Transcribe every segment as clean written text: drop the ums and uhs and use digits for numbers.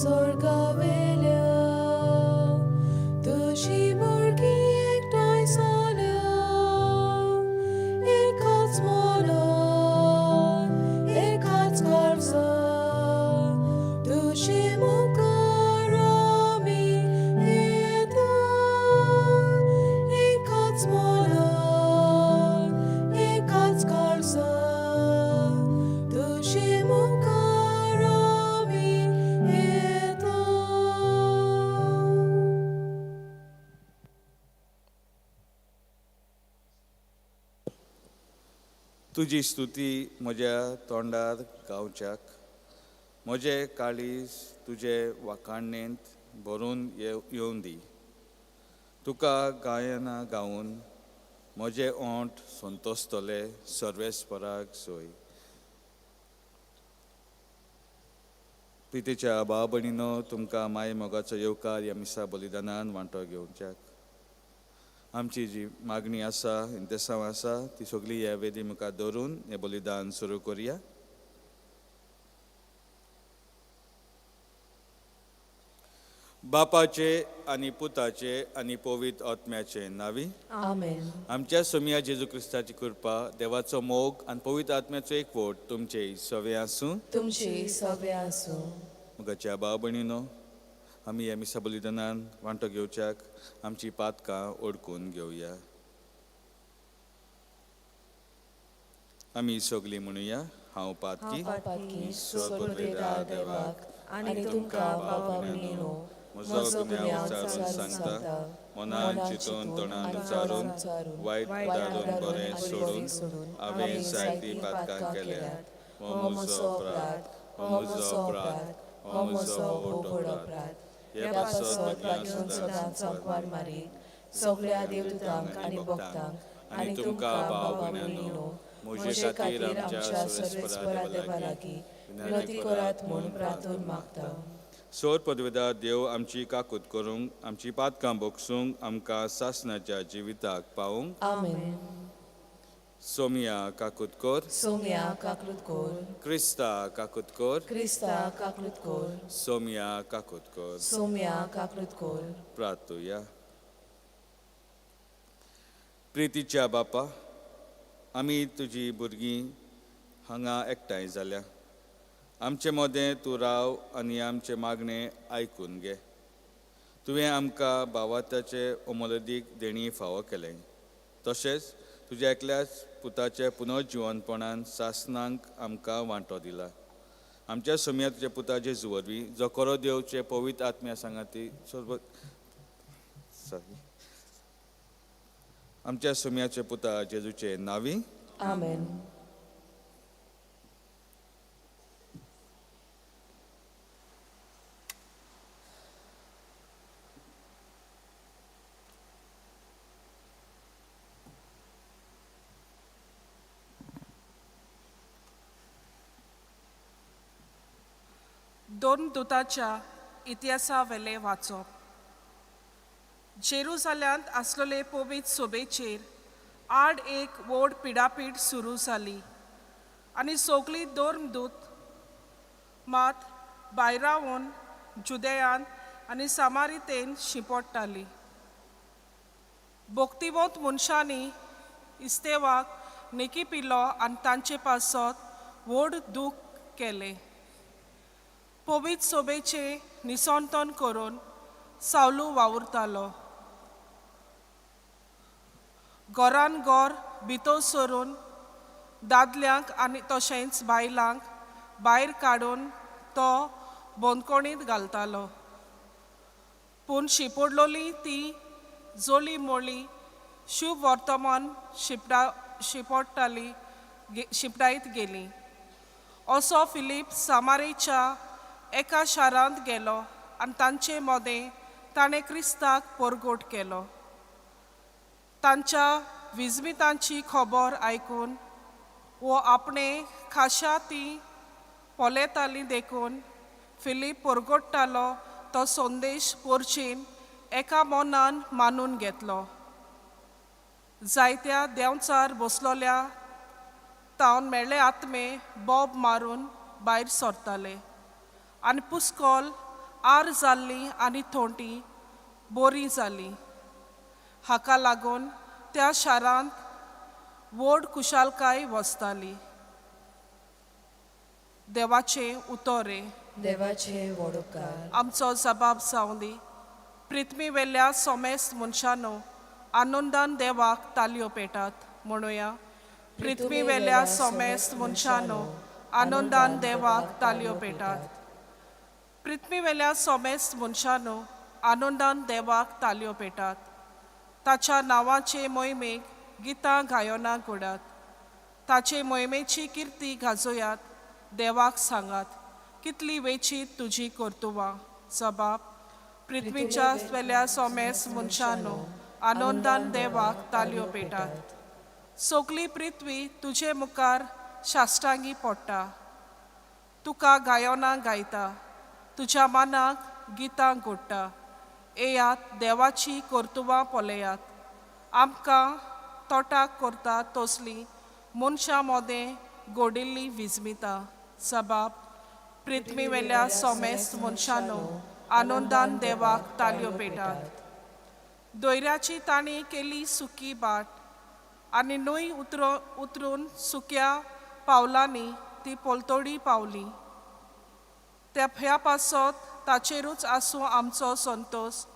सोर्गावेल्या तुजी भुरगीं एकठांय जाल्या एकाच मनान एकाच काळजान तुजे मुखार आमी येता एकाच मनान एकाच काळजान तुजे मुखार आमी येता. तुजी स्तुती म्हज्या तोंडार गावच्याक म्हजें काळीज तुजे वाखाणेंत भरून येवन दी. तुका गायनां गावन म्हजे ओंठ संतोसतले सर्वेस्पराक सोय. प्रितीच्या भाव भयणीनो, तुमकां माय मोगाचो येवकार ह्या मिसा बलिदानान वांटो घेवच्याक. आमची जी मागणी आसा, इंतेसांव आसा, ती सगळी ह्या वेदी मुखार दवरून हें बलिदान सुरू करुया. बापाचे आनी पुताचे आनी पवित्र आत्म्याचे नांवी. आमेन. आमच्या सोमया जेजू क्रिस्ताची कृपा, देवाचो मोग आनी पवित्र आत्म्याचो एकवट तुमचे सवे आसूं. तुमची सगळे आसूं. मोगाच्या भाव भयणीनो, आमी ह्या मिसा बलिदानान वांटो घेवच्याक आमची पातकां ओडकून घेवया. आमी सगळीं म्हणुया, हांव पातकी. पातकी सोदपा देवाक आनी तुमकां बाबा भयणीनो म्हजो गुन्यांव उच्चारून सांगता. मनान चिंतून, तोंडान उच्चारून, वायट उदारून बरें सोडून हांवें जायतीं पातकां केल्यात. हो म्हजो अपराध, हो म्हजो अपराध, हो म्हजो व्हड अपराध. हे पासत भगिनी सदांच संकवार मारी, सगळ्या देवदूतांक आनी भक्तांक आनी तुमकां बाबा भयणीनो म्हजे खातीर आमच्या सर्वेस्परा देवा लागीं विनंती करात म्हूण प्रार्थून मागता. सोर पदवेदार देव आमची काकूत करूंक, आमची पातकां भोगसूंक, आमकां सासणाच्या जिविताक पावूंक. आमेन. सोमिया काकूत कर. सोम्या काकलूत कोर. क्रिस्ता काकूत कर. क्रिस्ता काकलूत कोर. सोमिया काकूत कर. सोम्या काकलूत कोर. प्रार्थुया. प्रितीच्या बापा, आमी तुजी भुरगीं हांगा एकठांय जाल्या. आमचे मदें तूं राव आनी आमचें मागणें आयकून घे. तुवें आमकां भावार्थाचे अमोलदीक देणी फावो केलें, तशेंच तुज्या एकल्याच पुताचे पुनर्जिवनपणान सासनांक आमकां वांटो दिला. आमच्या सोमया तुज्या पुता जेजू वरवीं, जो खरो देवचे पवित्र आत्म्या सांगाती सर्व, सॉरी, आमच्या सोमयाचे पुता जेजूचे नांवी. आमेन. दोन दुताच्या इतिहासावेलें वाचप. जेरुजाल्यांत आसलेले पवित्र सोबेचेर आड एक व्हड पिडापीड सुरू जाली आनी सगळीं धर्मदूत मात भायरावन जुदेयांत आनी सामारितेन शिंपडटाली. भक्तिवंत मनशांनी इस्तेवाक नेकी पिलो आनी तांचे पासत व्हड दूख केलें. पवित्र सोबेचें निसंतन करून सावलू वावुरतालो. घरान घर भितर सरून दादल्यांक आनी तशेंच बायलांक भायर काडून तो बंदखणींत घालतालो. पूण शिंपडलोली ती जोली मोळी शुभ वर्तमान शिंपडटाली शिंपडायत गेली. असो फिलीप सामारेच्या एका शारांत गेलो आनी तांचे मदें ताणें क्रिस्ताक परगोट केलो. तांच्या विजमितांची खबर आयकून वो आपणे खाशा ती पळयताली देखून फिलीप परगोट्टालो तो संदेश पोरचीन एका मनान मानून घेतलो. जायत्या देंवचार बसलोल्या तावन मेळ्ळे आत्मे बोब मारून भायर सरताले आनी पुस्कोल आर जाल्लीं आनी थोंटी बरीं जालीं. हाका लागून त्या शारांत व्हड खुशालकाय वसताली. देवाचें उतोरें. देवाचे व्हड उपकार. आमचो जबाब जावं दी. पृथ्वी वेल्या सोमेस्त मनशानो, आनंदान देवाक तालयो पेटात. म्हणुया, पृथ्वी वेल्या सोमेस्त मनशानो, आनंदान देवाक तालयो पेटात. पृथ्वी वेल्या सोमेस्त मनशानो, आनंदान देवाक तालयो पेटात. ताच्या नांवाचे मोहिमेक गितां गायनां घोडात. ताचे मोहिमेची किर्ती गाजोयात. देवाक सांगात, कितली वेचीत तुजी कर्तुवां. जबाब, पृथ्वीच्या वेल्या सोमेस मनशानो, आनंदान देवाक तालयो पेटात. सगली पृथ्वी तुजे मुखार शास्त्रांगी पडटा. तुका गायनां गायता, तुज्या मनाक गितां घोडटा. येयात, देवाची कर्तुवां पळयात. आमकां तोटाक करता तसली मनशां मदें घडिल्ली विजमिता. सबाब, पृथ्वी वेल्या सोमेस्त मनशानो, आनंदान देवाक तालयो पेटात. दोयऱ्याची तांणी केली सुकी बाट आनी न्हंय उतरून सुक्या पावलांनी ती पलतोडी पावली. त्या ह्या पासत ताचेरूच आसूं आमचो संतोस.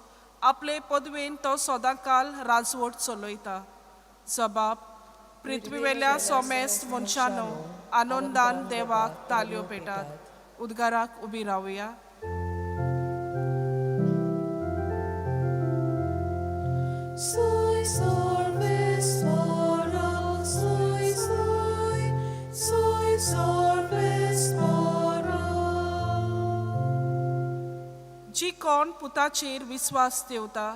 आपले पदवेन तो सदांकाल राजवट चलयता. जबाब, पृथ्वीवेल्या सोमेस्त मनशानो, आनंदान देवाक तालयो पेटात. उद्गाराक उबी रावया. Soy sorvespora, soy soy, soy sorvespora. जी कोण पुताचेर विस्वास दवरता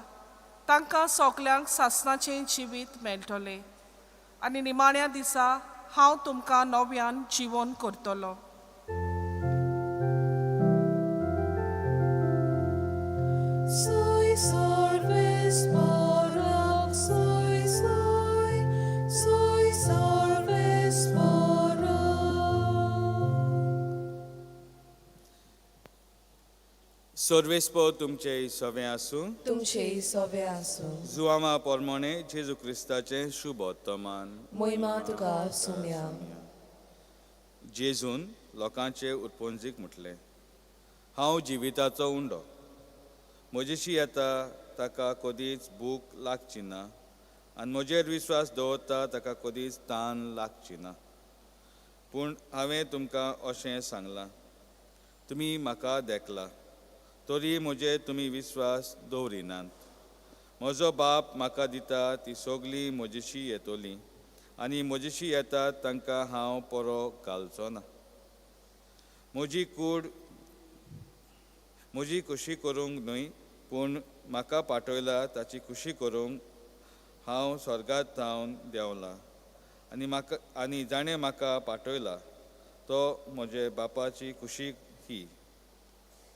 तांकां सगल्यांक सासणाचें जिवीत मेळटलें आनी निमाण्या दिसा हांव तुमकां नव्यान जिवन करतलो. Soy sorvespora, soy soy, soy sorvespora. सर्वेस्पो तुमचे सवें आसूं. तुमचे सोबे आसूं. जुआमा पोरमोणे जेजू क्रिस्ताचें शुभ वर्तमान. मोहिमा तुका सुम्या. जेजून लोकांचे उत्पंजीक म्हटलें, हांव जिविताचो उंडो. म्हजेशी येता ताका कदीच भूक लागची ना आनी म्हजेर विस्वास दवरता ताका कदीच तान लागची ना. पूण हांवें तुमकां अशें सांगलां, तुमी म्हाका देखला तरी म्हजेर तुमी विस्वास दवरिनात. म्हजो बाप म्हाका दिता ती सगळीं म्हजेशी येतली आनी म्हजेशी येतात तांकां हांव परो घालचो ना. म्हजी कूड म्हजी खुशी करूंक न्हय, पूण म्हाका पाठयला ताची खुशी करूंक हांव स्वर्गांत थावन देंवला आनी म्हाका आनी जाणें म्हाका पाठयला तो म्हजे बापाची खुशी ही.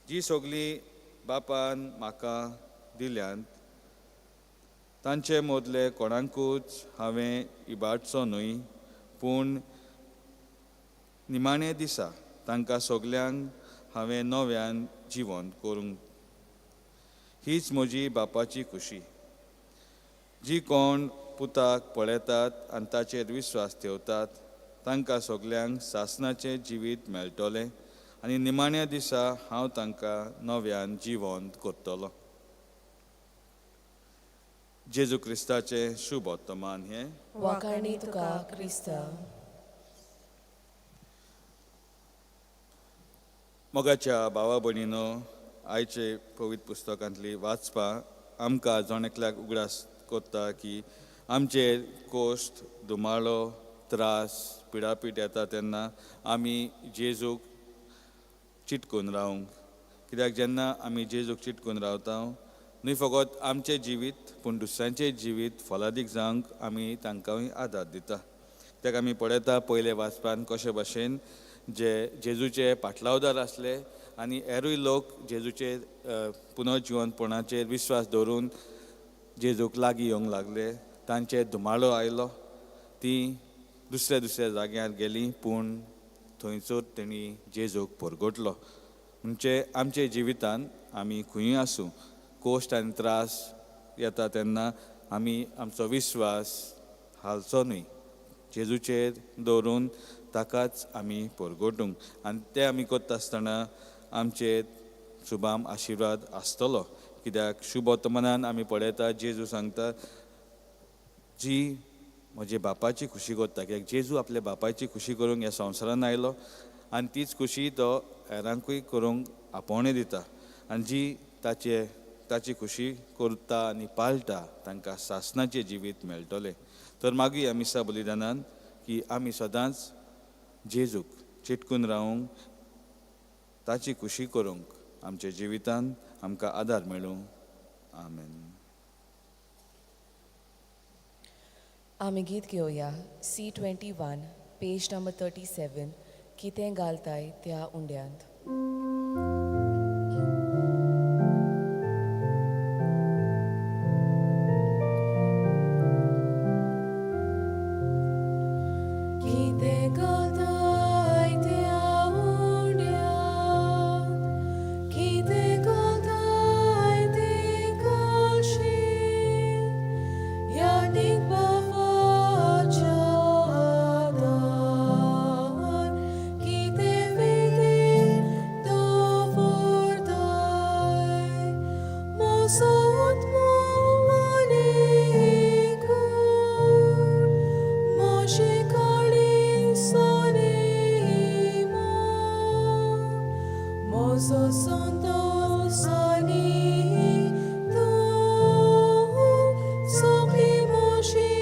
जी सगळीं बापान म्हाका दिल्यांत तांचे मदले कोणाकूच हांवें इबाडचो न्हय, पूण निमाणे दिसा तांकां सगल्यांक हांवें नव्यान जिवन करूंक. हीच म्हजी बापाची खुशी. जी कोण पुताक पळयतात आनी ताचेर विस्वास ठेवतात तांकां सगल्यांक सासणाचें जिवीत मेळटलें आनी निमाण्या दिसा हांव तांकां नव्यान जिवंत करतलो. जेजू क्रिस्ताचें शुभ वर्तमान हें. वाखाणी तुका क्रिस्ता. मोगाच्या भावा भयणीनो, आयचे पवित्र पुस्तकांतली वाचपां आमकां जण एकल्याक उगडास करता की आमचेर कोश्ट, धुमाळो, त्रास, पिडापीड येता तेन्ना आमी जेजूक चिटकून रावंक. कित्याक जेन्ना आमी जेजूक चिटकून रावता, न्हय फकत आमचें जिवीत पूण दुसऱ्यांचें जिवीत फलादीक जावंक आमी तांकांय आदार दिता. कित्याक आमी पळयता पयले वाचपान कशे भाशेन जे जेजूचे पाटलावदार आसले आनी हेरूय लोक जेजूचे पुनर्जिवनपणाचेर विस्वास दवरून जेजूक लागीं येवंक लागले. तांचेर धुमाळो आयलो, ती दुसऱ्या दुसऱ्या जाग्यार गेलीं, पूण थंयसर तेणी जेजूक परगटलो. म्हणजे आमचे जिवितान आमी खंयूय आसूं, कोश्ट आनी त्रास येता तेन्ना आमी आमचो विस्वास हालचो न्हय, जेजूचेर दवरून ताकाच आमी परगटूंक आनी तें आमी करता आसतना आमचेर शुभाम आशिर्वाद आसतलो. कित्याक शुभ वर्तमानान आमी पळयता जेजू सांगता जी म्हजे बापाची खुशी करता, कित्याक जेजू आपल्या बापायची खुशी करूंक ह्या संवसारान आयलो आनी तीच खुशी तो हेरांकूय करूंक आपोवणें दिता आनी जी ताचे ताची खुशी करता आनी पाळटा तांकां सासणाचें जिवीत मेळटलें. तर मागीर ह्या मिसा बलिदानान की आमी सदांच जेजूक चिटकून रावूंक, ताची खुशी करूंक आमच्या जिवितान आमकां आदार मेळूं. आमेन. आमी गीत घेवया C21 page number 37 कितें घालताय त्या उंड्यांत. कितें घालताय त्या उंड्यांत, कितें घालताय तें घालशीत, ह्या निकबाच्या आदारान कितें वेगळें दवरताय, म्हजो आत्मो आनी कूड, म्हजें काळीज आनी मन, म्हजो संतोस आनी तूं सगळी म्हजी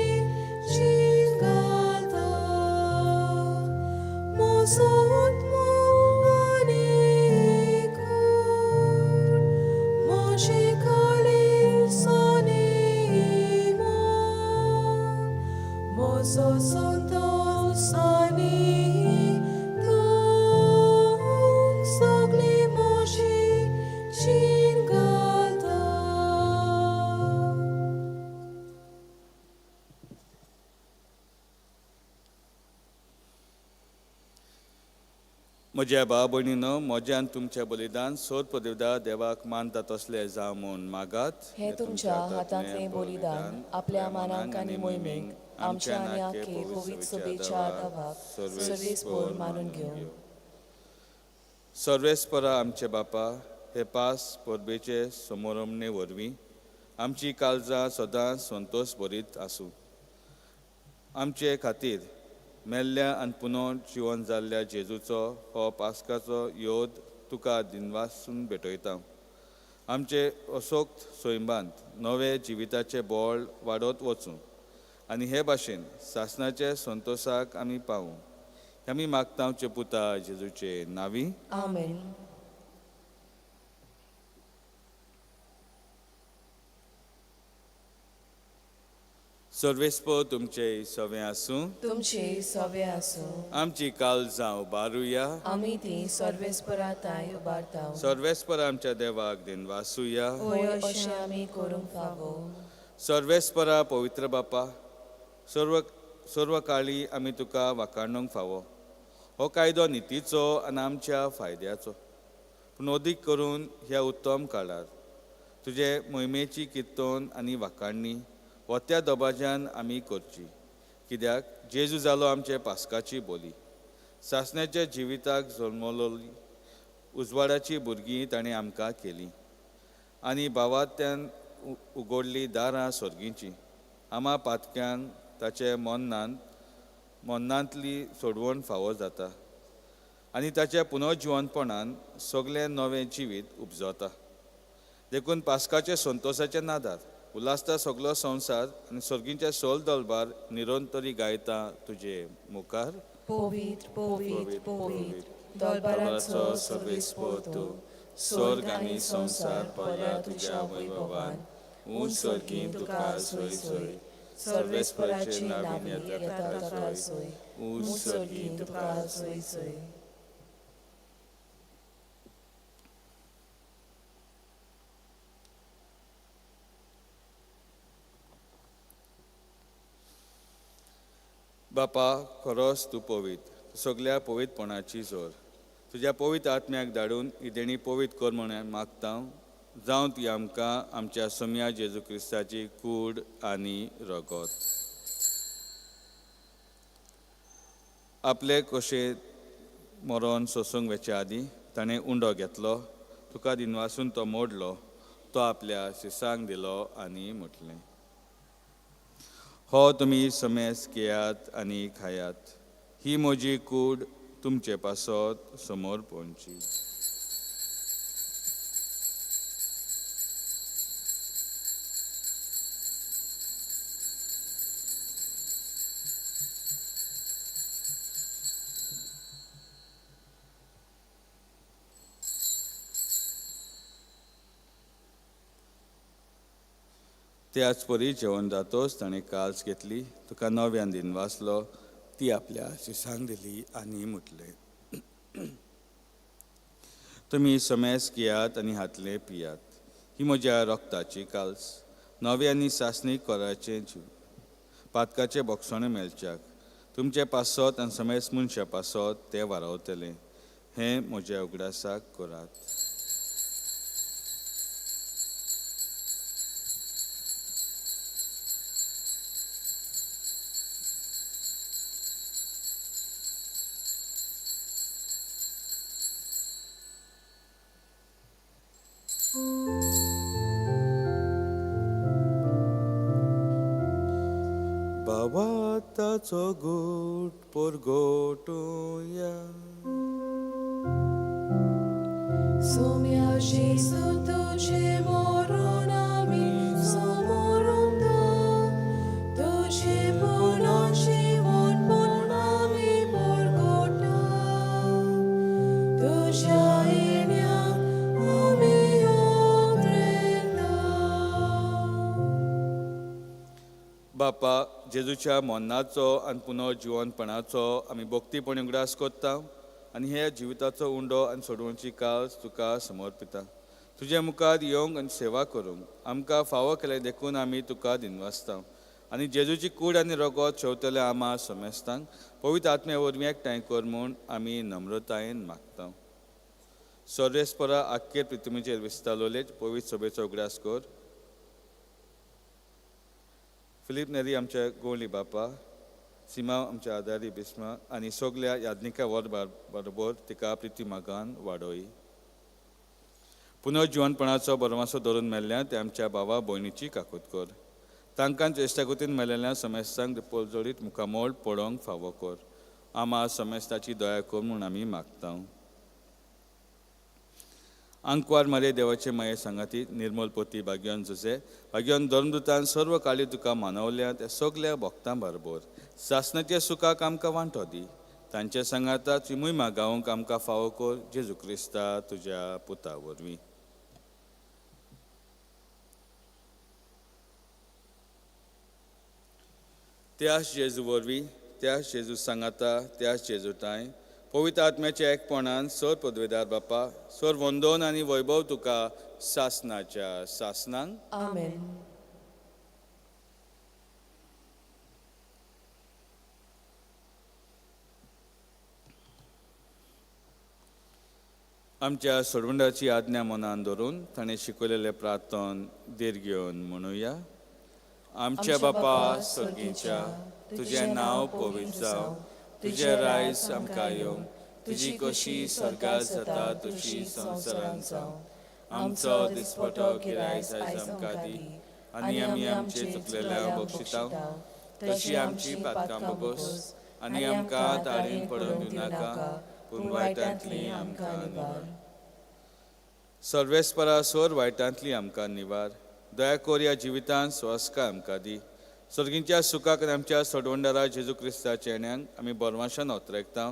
जीण घालता, म्हजो आत्मो आनी कूड, म्हजें काळीज आनी मन, म्हजो संतोस आनी तूं सगळी म्हजी जीण घालता. म्हज्या भाव भयणीनो, म्हज्या आनी तुमचें बलिदान सोद पदवीदार देवाक मानता तसलें जावं म्हूण मागात. हें तुमच्या हातांतलें बलिदान आपल्या मानाक आनी मोहिमेक आमच्या आनी आख्खे पवित्र सभेच्या दावाक सर्वेस्पोर मानून घेवं. सर्वेस्परा आमचे बापा, हे पास परबेचे समोरमणे वरवीं आमची काळजां सदांच संतोश भरीत आसूं. आमचे खातीर मेल्ल्या आनी पुनः जिवन जाल्ल्या जेजूचो हो पास्काचो योद तुका दिनवासून भेटयता. आमचे असोक्त सैमांत नवे जिविताचें बळ वाडत वचूं आनी हे भाशेन सासणाचे संतोशाक आमी पावूं. आमी मागता आमचे पुता जेजूचे नांवी. आमेन. सर्वेस्पो तुमचे सवें आसूं. तुमचे सवे आसूं. आमची काळजां उबारुया. आमी ती सर्वेस्परा ताय उबारता. सर्वेस्पर आमच्या देवाक दिनवासुया. होय, अशें आमी करूंक फावो. सर्वेस्परा पवित्र बापा, सर्व सर्व काळी आमी तुका वाखाणूंक फावो. हो कायदो नितीचो आनी आमच्या फायद्याचो, पूण अदीक करून ह्या उत्तम काळार तुजे मोहिमेची किर्तन आनी वाखाणणी वत्या दबाज्यान आमी करची. कित्याक जेजू जालो आमचे पास्काची बोली, सासण्याच्या जिविताक जल्मलोली उजवाडाची भुरगीं ताणें आमकां केली आनी भावात्यान उगडली दारां सर्गींची. आमा पातक्यांक ताचे मन्नांतली सोडवण फावो जाता आनी ताच्या पुनर्जिवनपणान सगळें नवें जिवीत उपजता. देखून पास्काचे संतोशाचे नादार उल्हासता सगलो संवसार आनी सर्गींच्या सोल दलबार निरंतरी गायता तुजे मुखार. पवित्र पवित्र पवित्र दलबाराचो सर्वेस्पोर तूं, स्वर्ग आनी संवसार पडला तुज्या वैभवान. ऊंच सर्गीं तुका सोय सोय, सर्वेस्पराची नावी येता ताका सोय, ऊंच ऊंच सर्गीं सर्गीं तुका सोय सोय. बापा, खरोच तूं पवित्र, सगल्या पवित्रपणाची जोर. तुज्या पवित्र आत्म्याक धाडून ही देणी पवित्र कर म्हूण मागता. जावं ती आमकां आमच्या सोम्या जेजू क्रिस्ताची कूड आनी रगत. आपले कशे मरोन सोसूंक वेचे आदीं ताणें उंडो घेतलो, तुका दिनवासून तो मोडलो, तो आपल्या शिसांक दिलो आनी म्हटलें, हो तुमी समेस घेयात आनी खायात, ही म्हजी कूड तुमचे पासत समोर पोवची. त्याच परी जेवण जातोच ताणें काल्स घेतली, तुका नव्यान दिनवासलो, ती आपल्या शिसांक दिली आनी म्हटलें, तुमी समेस घेयात आनी हातले पियात, ही म्हज्या रक्ताची काल्स, नवे आनी सासणी कोराचें जीव पातकाचें बोगसणें मेळच्याक तुमचे पासत आनी समेस मनशां पासत तें वारावतलें. हें म्हज्या उगडासाक करात. भावार्थाचो गूट परगटुया. सोम्या जेजू तुझे मरण आमी समोरून तुझे पुनर्जीवनपण आमी परगटा, तुझ्या येण्याक आमी उतरता. बापा, जेजूच्या मरणाचो आनी पुनर्जिवनपणाचो आमी भक्तीपणी उगडास करता आनी ह्या जिविताचो उंडो आनी सोडोवची काज तुका समर्पिता. तुज्या मुखार येवंक आनी सेवा करूंक आमकां फावो केलें देखून आमी तुका दिनवासता आनी जेजूची कूड आनी रगत शेवतल्या आमा समेस्तांक पवित्र आत्म्या वरवीं एकठांय कर म्हूण आमी नम्रतायेन मागता. सर्वेस्परा आख्खे पृथ्वीचेर विस्तारलोले पवित्र सभेचो उगडास कर. फिलीप नेरी आमच्या गोंवली बापा, सीमा आमच्या आदारी बिस्मा आनी सगल्या याज्ञिका वर बरोबर तिका प्रिती मागान वाडोय. पुनर्जिवनपणाचो बरमासो धरून मेल्ल्या ते आमच्या भावा भयणीची काकूत कर. तांकां ज्येश्ठाकुतीन मेलेल्या समेस्तांक पोलजोडीत मुखामोळ पळोवंक फावो कर. आमा समेस्ताची दया कर म्हूण आमी मागता. आंकवार मारे देवाचे माये सांगाती निर्मल पोती भाग्यन जुजे भाग्यन धर्मदूतान सर्व काळी तुका मानवल्या त्या सगल्या भक्तां बरोबर सासणाच्या सुखाक आमकां वांटो दी. तांच्या सांगाता चिमूय मागावंक आमकां फावो कर जेजू क्रिस्ता तुज्या पुता वरवीं. त्याच जेजू वरवीं, त्याच जेजू सांगाता, त्याच जेजू तांय पवित्र आत्म्याच्या एकपणान सर पदवेदार बापा, सर वंदोन आनी वैभव तुका सासनाच्या सासनांक. आमेन. आमच्या सोडवंडाची आज्ञा मनान धरून ताणें शिकयलेलें प्रार्थन धीर घेवन म्हणुया. आमच्या बापा सर्गीच्या, तुजें नांव पवित्र जावं, तुजें रायस आमकां येवं, तुजी कशी स्वर्गात जाता तशी संवसारांत जावं. आमचो दिसपटो गिरायस आयज आमकां दी आनी आमी आमचे चुकलेल्या बक्षिता तशी आमची पातकां बगोस आनी आमकां ताळीन पडून दिवनाका, पूण वायटांतली आमकां निवार. सर्वेस्परा सोर वायटांतली आमकां निवार. दया कर ह्या जिवितांत स्वस्काय आमकां दी. सर्गींच्या सुखाक आनी आमच्या सोडवंडारा जेजू क्रिस्ताच्या येण्याक आमी बरमाशान ओतरेकता.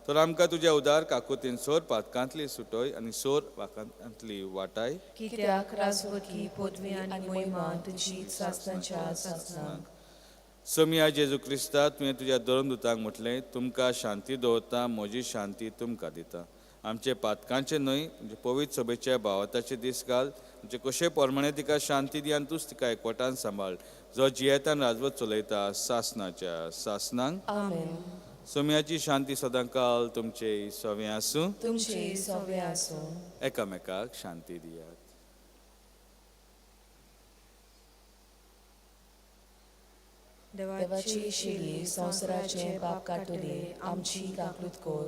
तर आमकां तुज्या उदार काकुतीन सोर पातकांतली सुटय आनी सोर वाकांतली वाटाय. कित्याक राजवटी पदवी आनी महिमा तुजी सासणाच्या सासणाक. सोमिया जेजू क्रिस्ता, तुवें तुज्या धर्मदूतांक म्हटलें, तुमकां शांती दवरता, म्हजी शांती तुमकां दिता. आमचे पातकांचे न्हय, म्हणजे पवित्र सभेच्या भावाताचे दीस घाल, म्हणजे कशे प्रमाणे तिका शांती दी आनी तूंच तिका एकवटान सांबाळ, जो जियेतान राजवत चलयता सासनाच्या सासनांक. आमेन. सोम्याची शांती सदांकाल तुमचे सवे आसूं. तुमचे सवे आसूं. एकामेकाक शांती दियात. देवाची शिली संवसाराचें पाप काडटली, आमची काकूत कोर.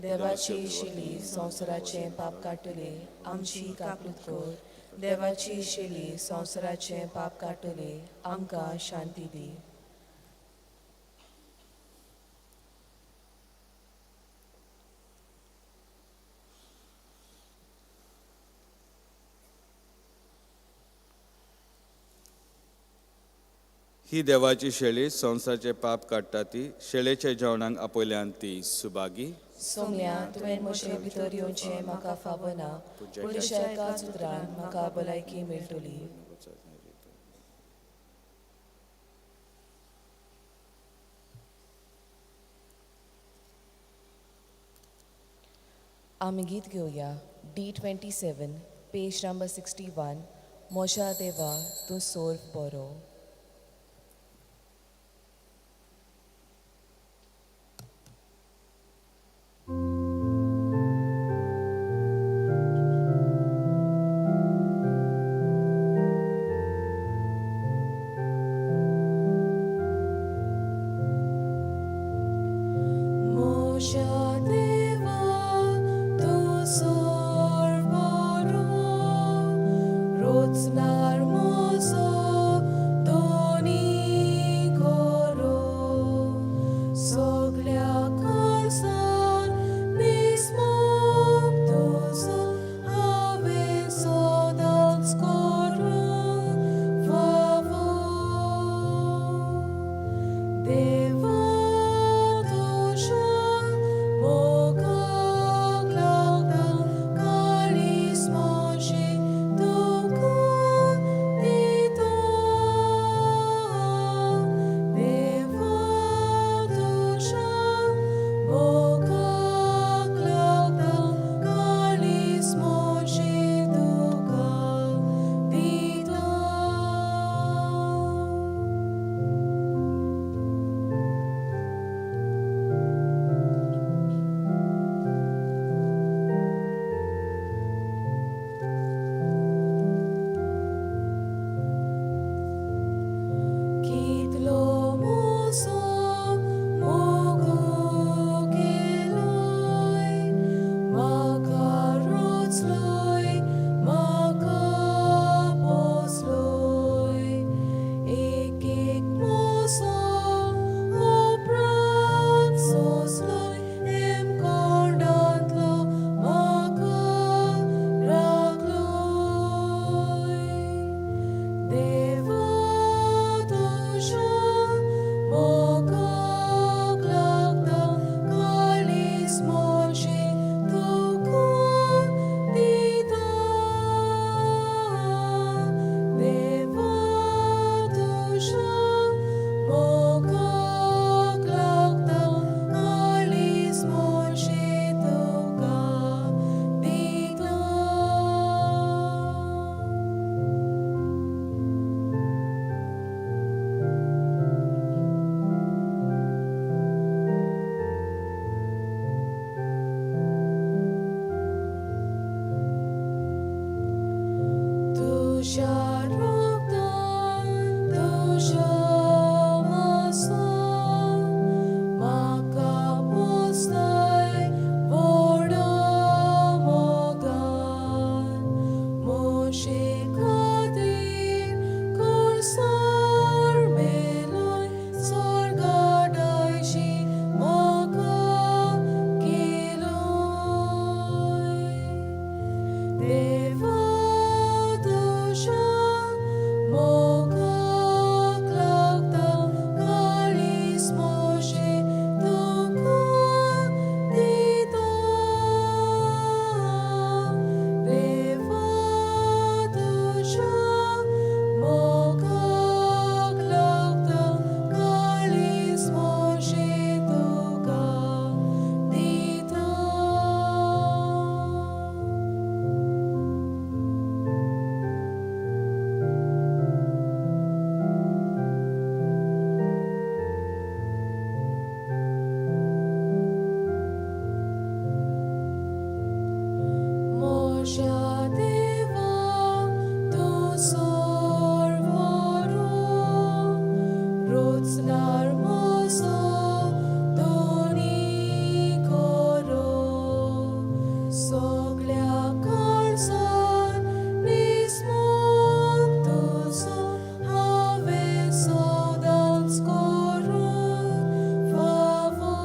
देवाची शिली संवसाराचें पाप काडटली, आमची काकूत कोर. देवाची शिली संवसाराचें पाप काडटली, आमकां शांती दी. ही देवाची शेळी संवसाराचें पाप काडटा ती शेळेच्या जेवणाक आपयल्यान ती सुभागी. सोम्या, तुवें म्हजे भितर येवचें म्हाका फावना, पूण तुज्या एकाच उतरान म्हाका भलायकी मेळटली. आमी गीत घेवया D 27 page number 61. म्हज्या देवा तूं सोर्फ बरो. म्हज्या देवा तूं सोर्फ बरो, रोचणार म्हजो दोनी करो, सगल्या खर्सान निस्मोग तुजो हांवें सदांच करूंक फावो. देवा तुज्या मोगाक लागता काळीज म्हजें तुका दिता. देवा तुज्या मोगाक लागता काळीज म्हजें तुका दिता. कितलो म्हजो मोग केलोय, म्हाका रोचलोय, म्हाका पोसलोय, एक एक म्हजो अपराध सोंसलोय, हेमकोंडांतलो म्हाका राखलोय. देवा तुज्या मोगाक लागता काळीज म्हजें तुका दिता. देवा तुज्या मोगाक लागता काळीज म्हजें तुका दिता. तुज्या रोगतान तुज्या मासान म्हाका पोसलाय व्हडा मोगान, म्हजे खातीर खुर्सार मेलोय, स्वर्गादायशी म्हाका केलोय. देवा तुज्या मोगाक लागता काळीज म्हजें तुका दिता. देवा तुज्या मोगाक लागता काळीज म्हजें तुका दिता. म्हज्या देवा तूं सर्वरू रोचणार म्हजो दोनी करो सगळ्या काळजान निस्मूक तुजो हांवें सदांच करूंक फावो.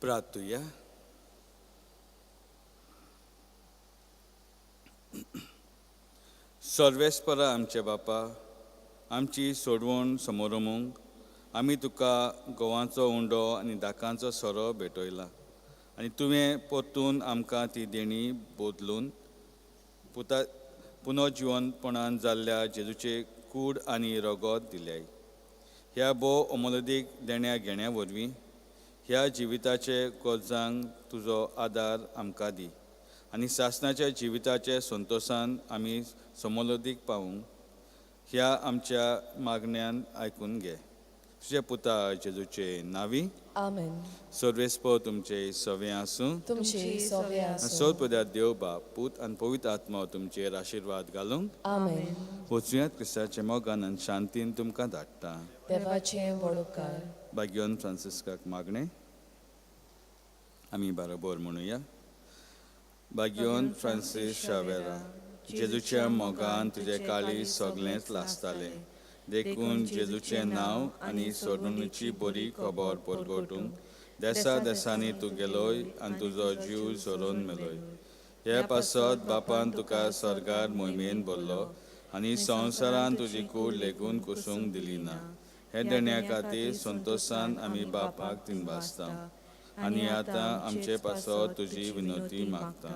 प्रार्थुया. सर्वेस्परा आमचे बापा, आमची सोडवण समोरमूंक आमी तुका गोवांचो उंडो आनी दाकांचो सोरो भेटयला आनी तुवें परतून आमकां ती देणी बदलून पुता पुनर्जिवनपणान जाल्ल्या जेजूचे कूड आनी रगत दिल्याय. ह्या भोव अमोलदीक देण्या घेण्या वरवीं ह्या जिविताचे गरजांक तुजो आदार आमकां दी आनी सासणाच्या जिविताचे संतोशान आमी समोलदीक पावूंक ह्या आमच्या मागण्यान आयकून घे. तुज्या पुता जेजूचे नावी. आमेन. सर्वेस्पर तुमचे सवे आसूं. तुमचे सोवे आसूं. सोदपद्या देव बाप, पूत आनी पवित्र आत्मा तुमचेर आशिर्वाद घालूंक. आमेन. वचुयात क्रिस्ताच्या मोगान आनी शांतीन तुमकां धाडटा. देवाचे वडोकार. भाग्योन फ्रांसिस्काक मागणें आमी बरोबर म्हणुया. भाग्योन फ्रांसीस शावेरा, जेजूच्या मोगान तुजें काळीज सगळेंच लासतालें, देखून जेजूचें नांव आनी सोडणुची बरी खबर परगटूंक देसा देसांनी तूं गेलोय आनी तुजो जीव सोरोवन मेलोय. हे पासत बापान तुका सर्गार मोहिमेन भरलो आनी संवसारान तुजी कूड लेगून कुसूंक दिली ना. हे देण्या खातीर संतोशान आमी बापाक दिनवासता आनी आतां आमचे पासत तुजी विनवती मागता.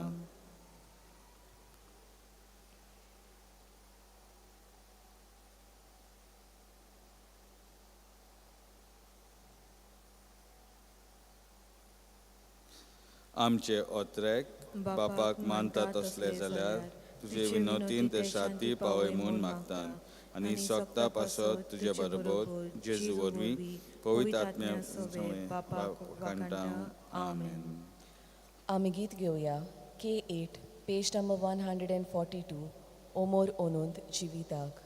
आमचे ओत्रेक बापाक मानता तसले जाल्यार तुजे विनवतीन ते शांती पावय म्हूण मागता आनी सोगता पासत तुजे बरोबर जेजू वरवीं पवित्र आत्म्या कांटा. आमेन. आमी गीत घेवया K8 page number 142 Omar ओनूंत जिविताक.